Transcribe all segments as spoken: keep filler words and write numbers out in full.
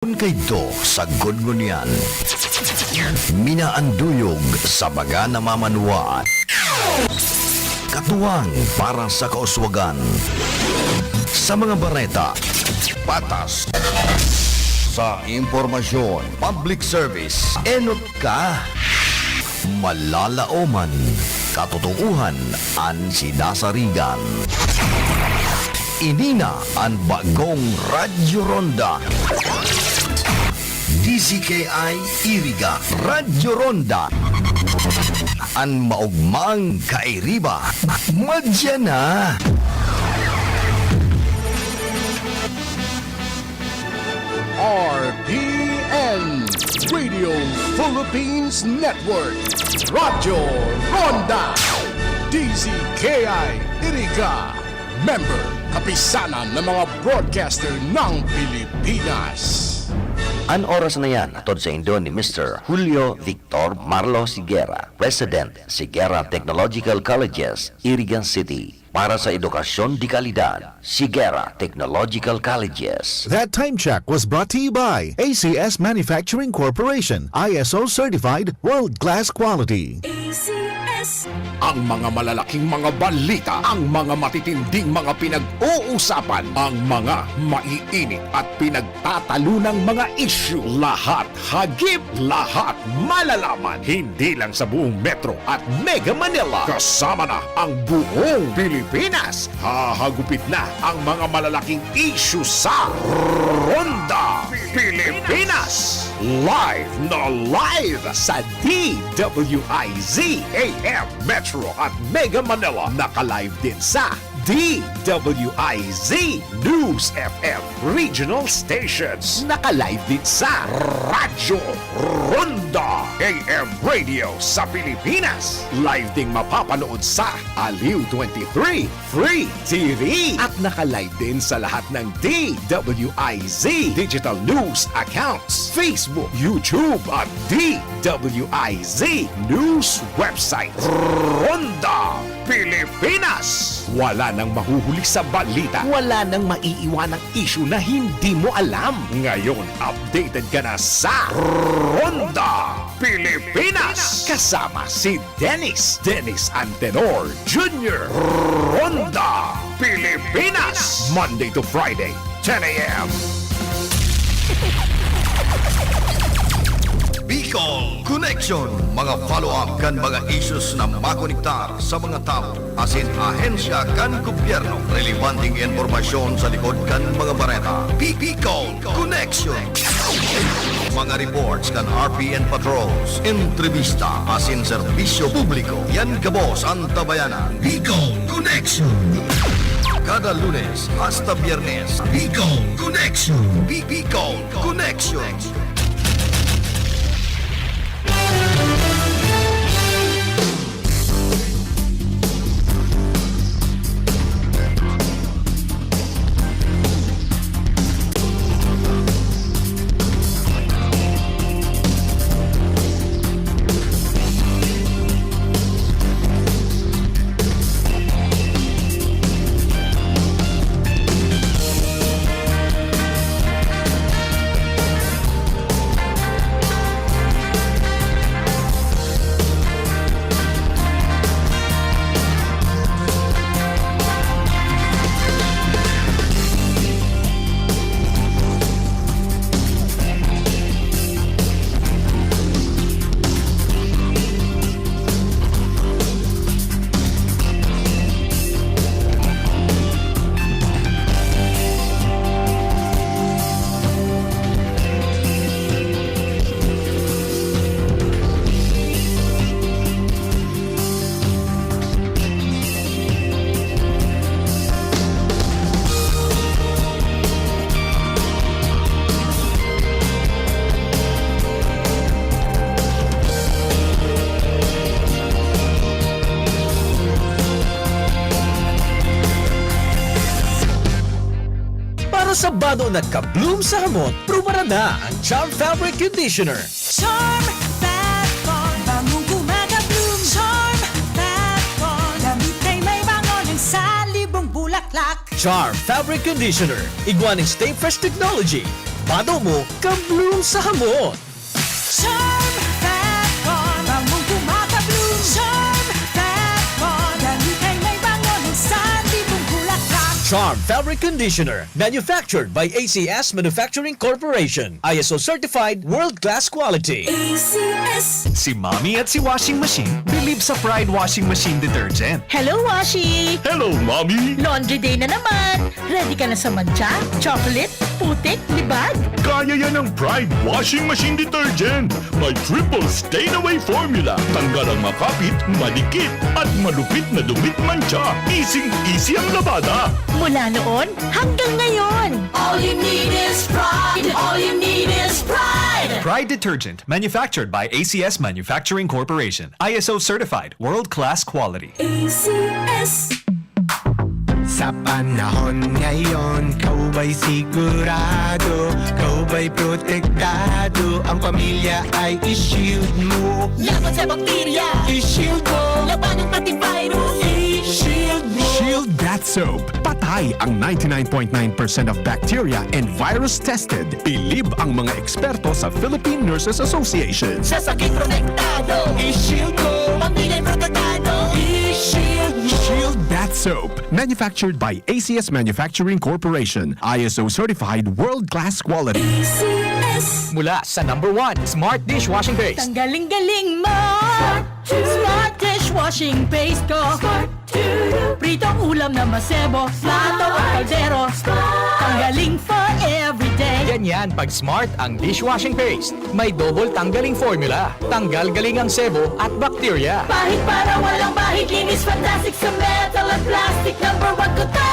Kun kaidto sagkod ngunyan, minaanduyog sa mga namamanwaan. Katuwang para sa kauswagan. Sa mga bareta, patas. Sa impormasyon, public service, enot ka. Malalaoman, katotoohan an sinasarigan. Ini na an bagong Radyo Ronda. D Z K I Iriga, Radyo Ronda. An maogmang kairiba, madya na. R P N, Radio Philippines Network, Radyo Ronda, D Z K I Iriga, member, Kapisanan ng mga Broadcaster ng Pilipinas. An oras na yan, hatod saindo ni Mister Julio Victor Marlo Siguera, President, Siguera Technological Colleges, Iriga City. Para sa edukasyon de kalidad, Siguera Technological Colleges. That time check was brought to you by A C S Manufacturing Corporation, I S O certified, world-class quality. A C S. Ang mga malalaking mga balita, ang mga matitinding mga pinag-uusapan, ang mga maiinit at pinagtatalunang mga isyu, lahat hagip, lahat malalaman, hindi lang sa buong Metro at Mega Manila, kasama na ang buong Pilipinas. Hahagupit na ang mga malalaking isyu sa Ronda Pilipinas. Live na live sa D W I Z A M Metro at Mega Manila. Naka-live din sa D W I Z News F M Regional Stations. Naka-live din sa Radyo Ronda A M Radio sa Pilipinas. Live ding mapapanood sa Aliw twenty-three Free T V. At naka-live din sa lahat ng D W I Z digital news accounts, Facebook, YouTube at D W I Z News website. Ronda Pilipinas. Wala nang mahuhuli sa balita. Wala nang maiiwanang isyu na hindi mo alam. Ngayon, updated ka na sa Ronda Pilipinas. Kasama si Dennis, Dennis Antenor Junior Ronda Pilipinas. Monday to Friday, ten a m. Bicol Connection, mga follow-up kan mga issues na makonektar sa mga tawo asin ahensya kan gobyerno. Relebanteng impormasyon sa likod kan mga bareta. Bi-, Bicol Connection. Mga reports kan R P N patrols, entrevista asin serbisyo publiko. Yan gabos an tabayanan. Bicol Connection. Kada Lunes hasta Biyernes, Bicol Connection. Bi-, Bicol Connection. Para sa bado na ka-bloom sa hamot, prubaran na ang Charm Fabric Conditioner. Charm Fat Bond, bangong gumagabloom. Charm Fat Bond, damit ay may bango ng salibong bulaklak. Charm Fabric Conditioner, igwa nin Stay Fresh Technology. pado mo, ka-bloom sa hamot. Charm Fat Con, bangong kumaka-bloom. Charm Fat Con, dali kay may bangon, sandi mong bulaklak. Charm Fabric Conditioner, manufactured by A C S Manufacturing Corporation. I S O certified, world-class quality. A C S. Si Mommy at si Washing Machine believe sa Pride Washing Machine Detergent. Hello, Washi! Hello, Mommy! Laundry day na naman! Ready ka na sa mantsa, chocolate, putik, libag? Kaya yan ng Pride Washing Machine Detergent. May triple stain away formula. Tanggal ang makapit, madikit, at malupit na dumit mantsa. Easy-easy ang labada. Mula noon hanggang ngayon. All you need is Pride. All you need is Pride. Pride Detergent, manufactured by A C S Manufacturing Corporation. I S O certified, world-class quality. A C S. Sa panahon ngayon, ikaw ba'y sigurado? Ikaw ba'y protektado? Ang pamilya ay i-shield mo. Laban sa bakterya, i-shield mo. Labanan pati virus, i-shield mo. Shield Bath Soap. Patay ang ninety-nine point nine percent of bacteria and virus tested. Bilib ang mga eksperto sa Philippine Nurses Association. Sa sakit protektado, i-shield mo. Pamilya protektado, i-shield mo. Shield Bath Soap. Manufactured by A C S Manufacturing Corporation. I S O certified, world-class quality. A C S. Mula sa number one, Smart Dishwashing Paste. Tanggaling-galing mo! Smart Dishwashing Paste ko! Pritong ulam na masebo, plato o kaldero. Tanggaling for everyday. Ganyan pag Smart ang dishwashing paste. May double tanggaling formula. Tanggal galing ang sebo at bakterya. Pahid para walang bahid, linis fantastic sa metal at plastic. Number one ko to.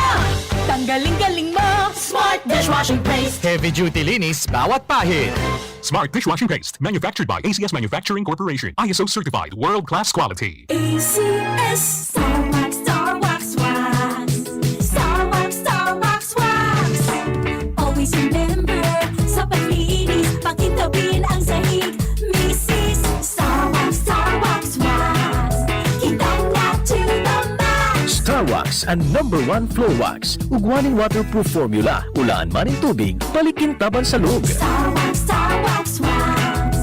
Tanggaling-galing mo, Smart Dishwashing Paste. Heavy duty linis bawat pahid. Smart Dishwashing Paste, manufactured by A C S Manufacturing Corporation. I S O certified, world-class quality. A C S. Star Wax, Star Wax, Wax. Star Wax, Star Wax, Wax. Always remember, sa paglinis, pakintabin ang sahig. Misis, Star Wax, Star Wax, Wax. Kintab na to the max. Star Wax, ang number one floor wax. Ugwa nin waterproof formula. Ulaan man nin tubig, palikintaban sa lug. Star Wax, Star Wax, Wax.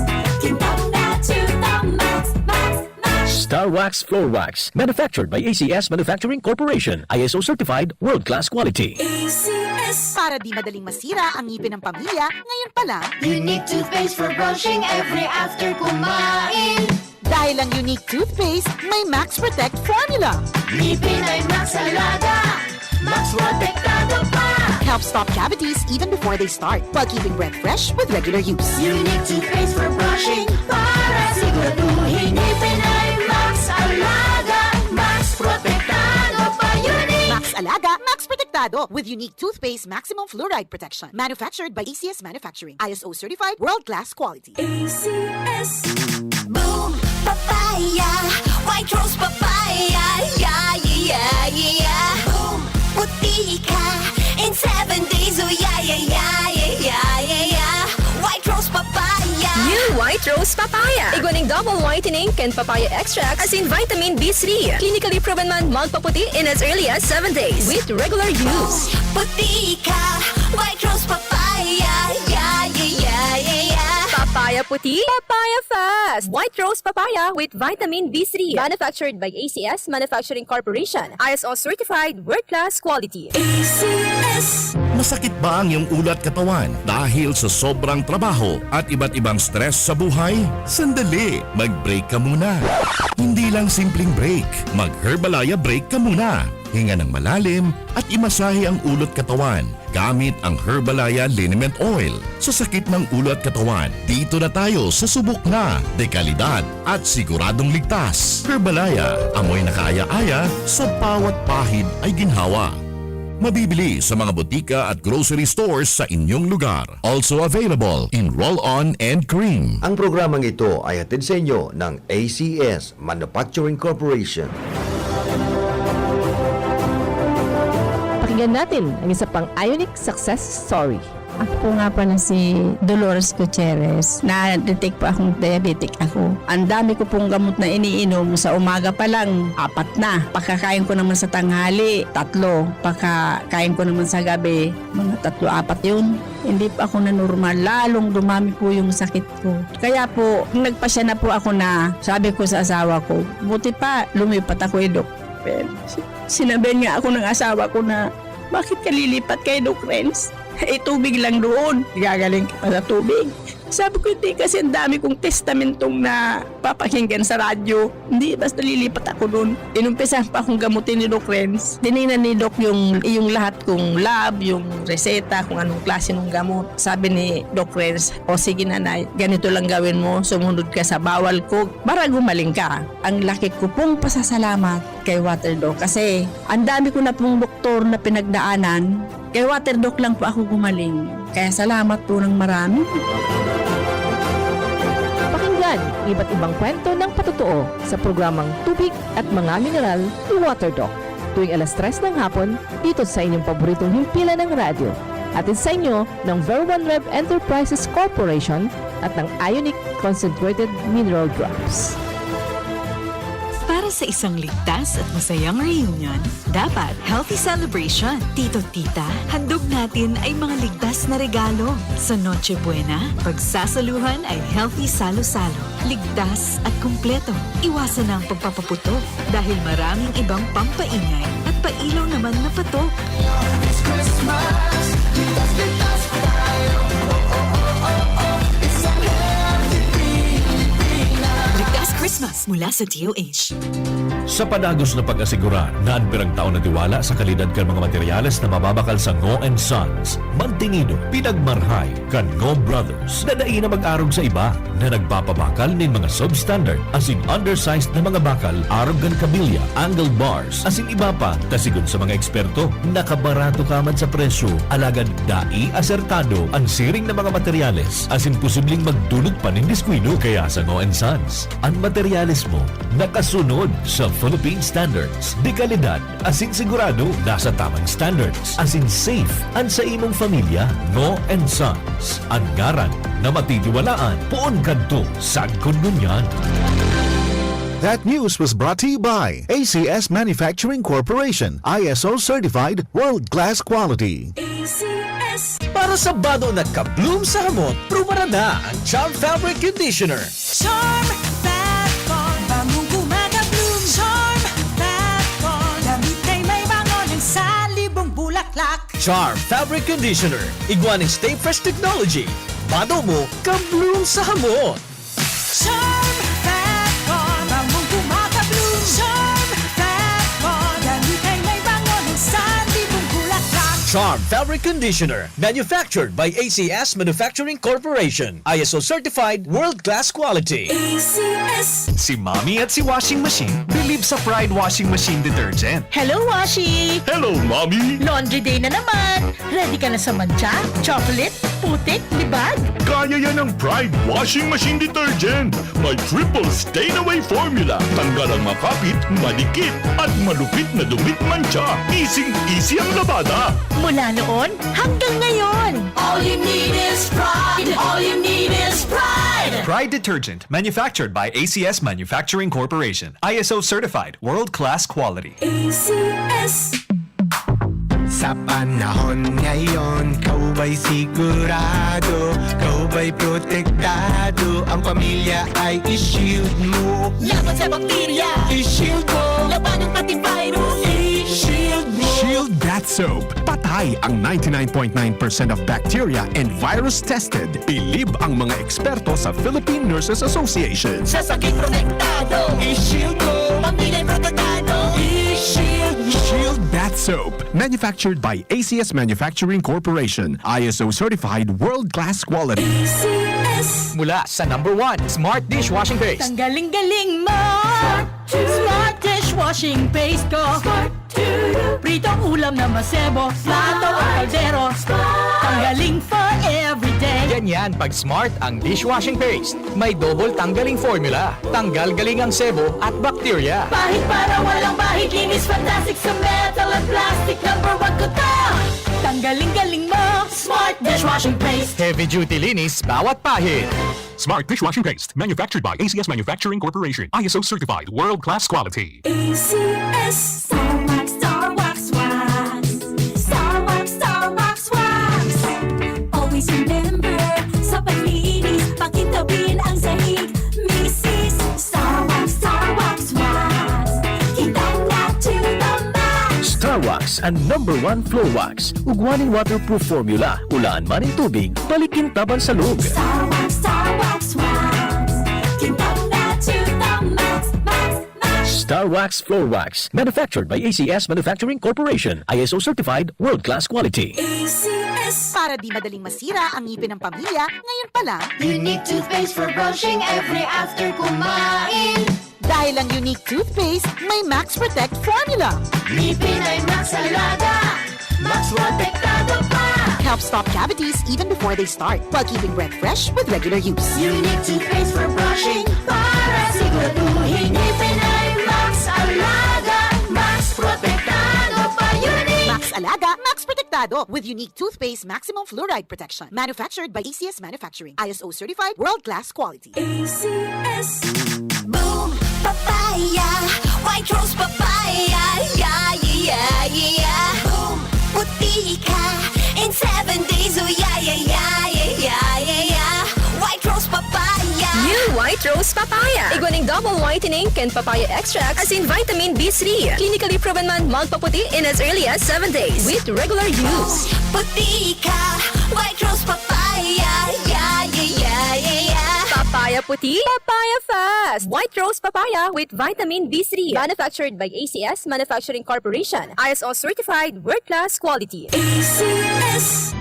Kintab na to the max, max, max. Star Wax Floor Wax. Manufactured by A C S Manufacturing Corporation. I S O certified, world-class quality. A C S. Para di madaling masira ang ngipin ng pamilya, ngayon pa lang. Unique toothpaste for brushing every after kumain. Dahil ang Unique Toothpaste may Max Protect Formula. Ngipin ay Max Alaga, Max Protektado pa. Helps stop cavities even before they start, while keeping breath fresh with regular use. Unique toothpaste for brushing para siguraduhin ngipin ay Max Alaga, Max Protektado pa. Unique. Max Alaga, Max Protektado with Unique Toothpaste Maximum Fluoride Protection. Manufactured by A C S Manufacturing. I S O certified, world-class quality. A C S. Boom! Papaya! White Rose Papaya! Yeah, yeah, yeah, yeah, yeah! Boom! Puti ka in seven days! Oh, yeah, yeah, yeah, yeah, yeah, yeah, yeah! White Rose Papaya! New White Rose Papaya! Igwa ning double whitening kan papaya extract asin vitamin B three. Clinically proven man magpaputi in as early as seven days with regular use. Puti ka! White Rose Papaya! Yeah, yeah, yeah, yeah, yeah! Papaya puti, papaya fast! White Rose Papaya with vitamin B three. Manufactured by A C S Manufacturing Corporation. I S O certified, world-class quality. A C S. Masakit ba ang iyong ulo at katawan dahil sa sobrang trabaho at iba't ibang stress sa buhay? Sandali, mag-break ka muna. Hindi lang simpleng break, mag-Herbalaya break ka muna. Hinga ng malalim at imasahe ang ulo at katawan gamit ang Herbalaya Liniment Oil. Sa sakit ng ulo at katawan, dito na tayo sa subok na, dekalidad at siguradong ligtas. Herbalaya, amoy na kaaya-aya, sa bawat pahid ay ginhawa. Mabibili sa mga botika at grocery stores sa inyong lugar. Also available in roll-on and cream. Ang programang ito ay hatid sa inyo ng A C S Manufacturing Corporation. Pakinggan natin ang isa pang Ionic success story. Ako po nga pala si Dolores Gutierrez. Na-detect po akong diabetic ako. Ang dami ko pong gamot na iniinom, sa umaga pa lang, apat na. Pagkakain ko naman sa tanghali, tatlo. Pagkakain ko naman sa gabi, mga tatlo, apat yun. Hindi po ako na normal. Lalong dumami po yung sakit ko. Kaya po, nagpasya na po ako na sabi ko sa asawa ko, "Buti pa, lumipat ako, eh, Doc." Well, si-, sinabihan nga ako ng asawa ko na, "Bakit ka lilipat kay Doc Renz? Eh, tubig lang doon. Gagaling ka pa sa tubig." Sabi ko, "Hindi, kasi ang dami kong testamentong napapakinggan sa radyo. Hindi, basta lilipat ako doon." Inumpisahan pa akong gamutin ni Doc Renz. Tiningnan ni Doc yung, yung lahat kong lab, yung reseta, kung anong klase ng gamot. Sabi ni Doc Renz, "O sige, nanay, ganito lang gawin mo. Sumunod ka sa bawal ko para gumaling ka." Ang laki ko pong pasasalamat kay Water Doc kasi ang dami ko na pong doktor na pinagdaanan. Kay Water Doc lang po ako gumaling. Kaya salamat po ng marami. Pakinggan iba't ibang kwento ng patotoo sa programang Tubig at Mga Mineral ni Water Doc, tuwing alas tres ng hapon dito sa inyong paboritong himpilan ng radyo. Hatid sa inyo ng Ver One Rev Enterprises Corporation at ng Ionic Concentrated Mineral Drops. Para sa isang ligtas at masayang reunion, dapat healthy celebration. Tito, tita, handog natin ay mga ligtas na regalo. Sa Noche Buena, pagsasaluhan ay healthy salo-salo. Ligtas at kumpleto. Iwasan na ang pagpapaputok dahil maraming ibang pampaingay at pailaw naman na patok. Ligtas Christmas mula sa D O H. Sa padagos na pag-asigurar na an pirang taon na tiwala sa kalidad kan mga materyales na mababakal sa Ngo and Sons, mantinido, pinagmarhay kan Ngo Brothers na dai na mag-arog sa iba na nagpapabakal nin mga substandard asin undersized na mga bakal arog kan kabilya, angle bars, asin iba pa, ta sigon sa mga eksperto, nakabarato ka man sa presyo, alagad dai asertado an siring na mga materyales asin posibleng magdulot pa nin diskuido. Kaya sa Ngo and Sons, an materyales mo nakasunod sa Philippine standards de kalidad asin sigurado nasa tamang standards asin safe an sa imong pamilya. Ngo and Sons, an ngaran na matitiwalaan poon kadto sagkod ngunyan. That news was brought to you by A C S Manufacturing Corporation, I S O certified, world-class quality. Para sa bado na ka-bloom sa hamot, prubaran na ang Charm Fabric Conditioner. Charm Fab Con, bangong kumaka-bloom. Charm Fab Con, damit ay may bango ng salibong bulaklak. Charm Fabric Conditioner, igwa nin Stay Fresh Technology. Bado mo, ka-bloom sa hamot. Charm Fab Con, bangong kumaka-bloom. Charm Fab Con, damit ay may bango ng salibong bulaklak. Charm Fabric Conditioner, manufactured by A C S Manufacturing Corporation. I S O certified, world-class quality. A C S. Si Mommy at si Washing Machine believe sa Pride Washing Machine Detergent. Hello, Washi! Hello, Mommy! Laundry day na naman! Ready ka na sa mantsa, chocolate, putik, libag? Kaya yan ng Pride Washing Machine Detergent. May triple stain away formula. Tanggal ang makapit, madikit, at malupit na dumit mantsa. Easy-easy ang labada. Mula noon hanggang ngayon. All you need is pride. All you need is pride. Pride Detergent, manufactured by A C S Manufacturing Corporation. I S O certified, world-class quality. A C S. Sa panahon ngayon, ikaw ba'y sigurado? Ikaw ba'y protektado? Ang pamilya ay i-shield mo. Laban sa bakterya. I-shield mo. Labanan pati virus. I-shield mo. Shield Bath Soap. Patay ang ninety-nine point nine percent of bacteria and virus tested. Bilib ang mga eksperto sa Philippine Nurses Association. Sa sakit protektado. I-shield mo. Pamilya protektado. I-shield mo. Shield Bath Soap. Manufactured by A C S Manufacturing Corporation. I S O certified world-class quality. A C S. Mula sa number one, Smart Dishwashing Paste. Tanggaling galing mo! Smart dishwashing paste ko! Pritong ulam na masebo, plato o kaldero. Tanggaling for everyday. Ganyan pag Smart ang dishwashing paste. May double tanggaling formula. Tanggal galing ang sebo at bakterya. Pahid para walang bahid, linis fantastic sa metal at plastic. Number one ko to! Tanggaling-galing mo, Smart Dishwashing Paste. Heavy duty linis bawat pahid. Smart Dishwashing Paste, manufactured by A C S Manufacturing Corporation. I S O certified, world-class quality. A C S. Star Wax, Star Wax, Wax. Star Wax, Star Wax, Wax. Always remember, sa paglinis, pakintabin ang sahig. Misis, Star Wax, Star Wax, Wax. Kintang na to the max. Star Wax, ang number one floor wax. Ugwa nin waterproof formula. Ulaan man nin tubig, balik kintaban sa log. Star Wax, Star Wax, Wax. Kintang na to the max, max, max. Star Wax Floor Wax, manufactured by A C S Manufacturing Corporation, I S O certified, world-class quality. A C S. Para di madaling masira ang ngipin ng pamilya, ngayon pa lang, Unique toothpaste for brushing every after kumain. Dahil ang Unique Toothpaste may Max Protect Formula. Ngipin ay Max Alaga, Max Protektado pa. Helps stop cavities even before they start, while keeping breath fresh with regular use. Unique toothpaste for brushing para siguraduhin ngipin ay Max Alaga, Max Protektado pa. Unique! Max Alaga, Max Protektado with Unique Toothpaste Maximum Fluoride Protection. Manufactured by A C S Manufacturing. I S O certified, world-class quality. A C S. Boom! Papaya! White Rose Papaya! Yeah, yeah, yeah, yeah! Boom! Puti ka in seven days! Oh, yeah, yeah, yeah, yeah, yeah, yeah! White Rose Papaya! New White Rose Papaya. Igwa ning double whitening kan papaya extract asin vitamin B three. Clinically proven man magpaputi in as early as seven days with regular use. Puti ka! White Rose Papaya! Yeah, yeah, yeah, yeah, yeah! Papaya puti, papaya fast. White Rose Papaya with vitamin B three. Manufactured by A C S Manufacturing Corporation. I S O certified, world-class quality. A C S.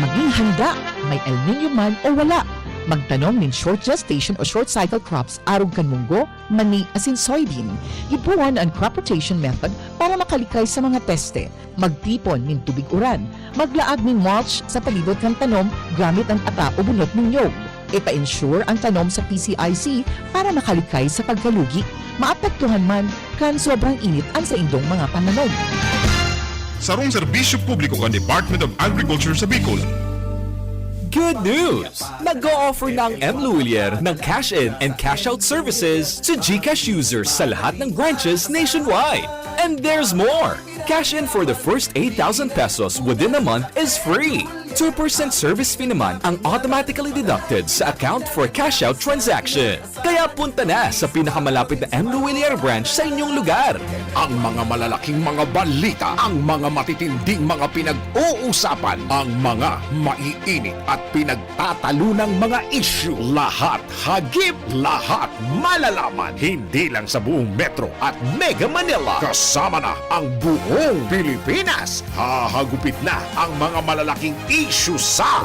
Maging handa, may El Nino man o wala. Magtanom nin short gestation o short cycle crops arog kan munggo, mani asin soybean. Ipuon an crop rotation method para makalikay sa mga peste. Magtipon nin tubig uran. Maglaag nin mulch sa palibot kan tanom gamit an ata o bunot nin niyog. Ipa-insure an tanom sa P C I C para makalikay sa pagkalugi. Maapektuhan man kan sobrang init an saindong mga pananom. Sarong serbisyo publiko kan Department of Agriculture sa Bicol. Good news! Nag-o-offer na ang M Lhuillier ng cash-in and cash-out services to GCash users sa lahat ng branches nationwide. And there's more! Cash in for the first eight thousand pesos within a month is free. Two percent service fee naman ang automatically deducted sa account for cash-out transaction. Kaya punta na sa pinakamalapit na M Lhuillier branch sa inyong lugar. Ang mga malalaking mga balita, ang mga matitinding mga pinag-uusapan, ang mga maiinit at pinagtatalunang mga isyu, lahat hagip, lahat malalaman, hindi lang sa buong Metro at Mega Manila. Kasama na ang buong Pilipinas. Hahagupit na ang mga malalaking isyu sa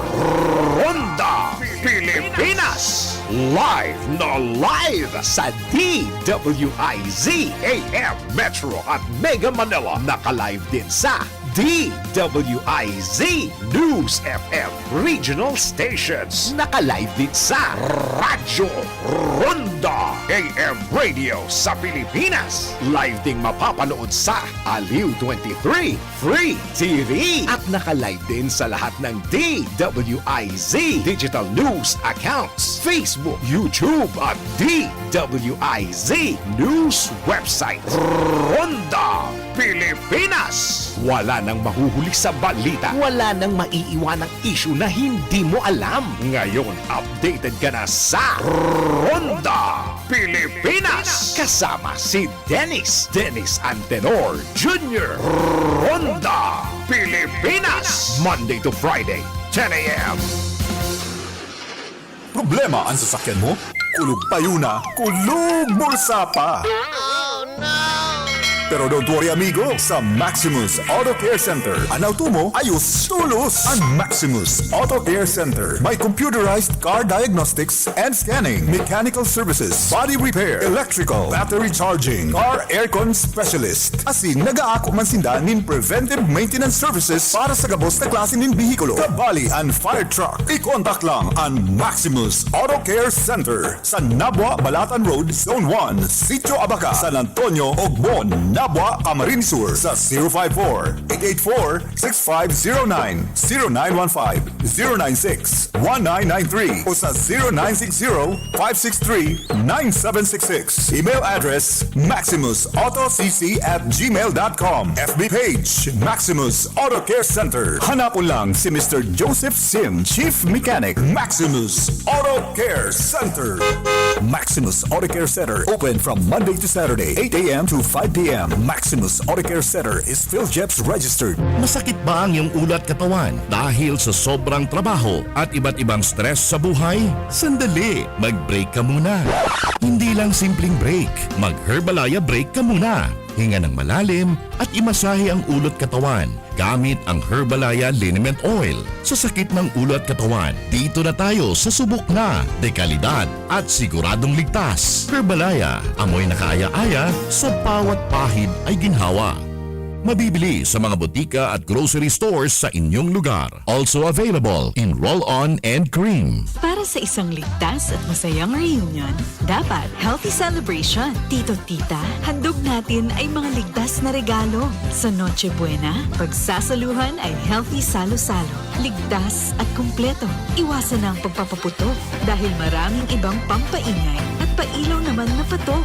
Ronda Pilipinas. Live na live sa D W I Z A M Metro at Mega Manila. Naka-live din sa D W I Z News F M Regional Stations. Naka-live din sa Radyo Ronda A M Radio sa Pilipinas. Live ding mapapanood sa Aliw twenty-three Free T V. At naka-live din sa lahat ng D W I Z digital news accounts, Facebook, YouTube at D W I Z news website. Ronda Pilipinas. Wala nang mahuhuli sa balita. Wala nang maiiwanang isyu na hindi mo alam. Ngayon, updated ka na sa Ronda Pilipinas. Kasama si Dennis, Dennis Antenor Junior. Ronda Pilipinas. Monday to Friday, ten a.m. Problema an sasakyan mo? Kulog payo na, kulog bulsa pa! Pero don't worry, amigo, sa Maximus Auto Care Center, an auto mo ayos tolos! An Maximus Auto Care Center may computerized car diagnostics and scanning, mechanical services, body repair, electrical, battery charging, car aircon specialist. Asin nagaako man sinda nin preventive maintenance services para sa gabos na klase nin behikulo, kabali an fire truck. I-contact lang an Maximus Auto Care Center sa Nabua, Balatan Road, Zone one, Sitio Abaca, San Antonio, Ogbon, Abwa, Camarines Sur sa zero five four, eight eight four, six five zero nine, zero nine one five, zero nine six, one nine nine three o sa zero nine six zero, five six three, nine seven six six. Email address, maximus auto c c at gmail dot com. F B page, Maximus Auto Care Center. Hanapon lang si Mister Joseph Sim, Chief Mechanic, Maximus Auto Care Center. Maximus Auto Care Center, open from Monday to Saturday, eight a m to five p m. Maximus Auto Care Center is PhilGEPS registered. Masakit ba ang iyong ulo at katawan dahil sa sobrang trabaho at iba't ibang stress sa buhay? Sandali! Mag-break ka muna. Hindi lang simpleng break. Mag-Herbalaya break ka muna. Hinga ng malalim at imasahe ang ulo at katawan gamit ang Herbalaya Liniment Oil. Sa sakit ng ulo at katawan, dito na tayo sa subok na, dekalidad at siguradong ligtas. Herbalaya, amoy na kaaya-aya, sa bawat pahid ay ginhawa. Mabibili sa mga botika at grocery stores sa inyong lugar. Also available in roll-on and cream. Para sa isang ligtas at masayang reunion, dapat healthy celebration. Tito, tita, handog natin ay mga ligtas na regalo. Sa Noche Buena, pagsasaluhan ay healthy salo-salo. Ligtas at kumpleto. Iwasan na ang pagpapaputok dahil maraming ibang pampaingay at pailaw naman na patok.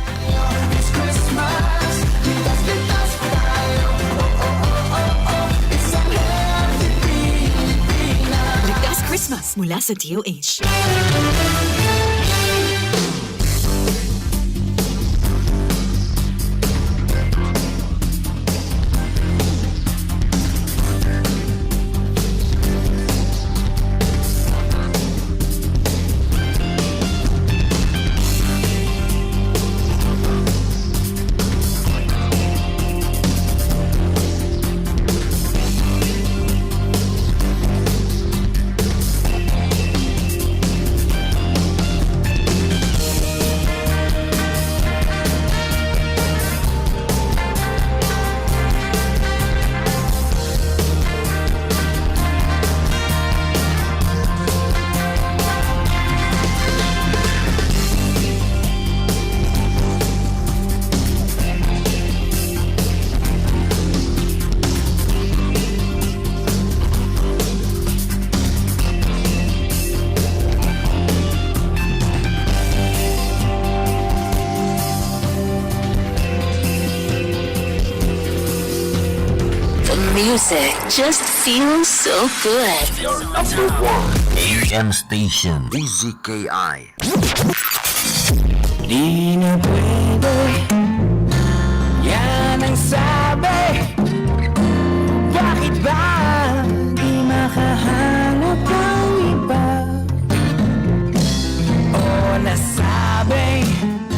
This Christmas, ligtas, ligtas tayo. Oh, oh, oh, oh, oh. Isang healthy Pilipinas. Ligtas Christmas mula sa D O H. The music just feels so good. Your number one A M station, D Z K I. Di na pwede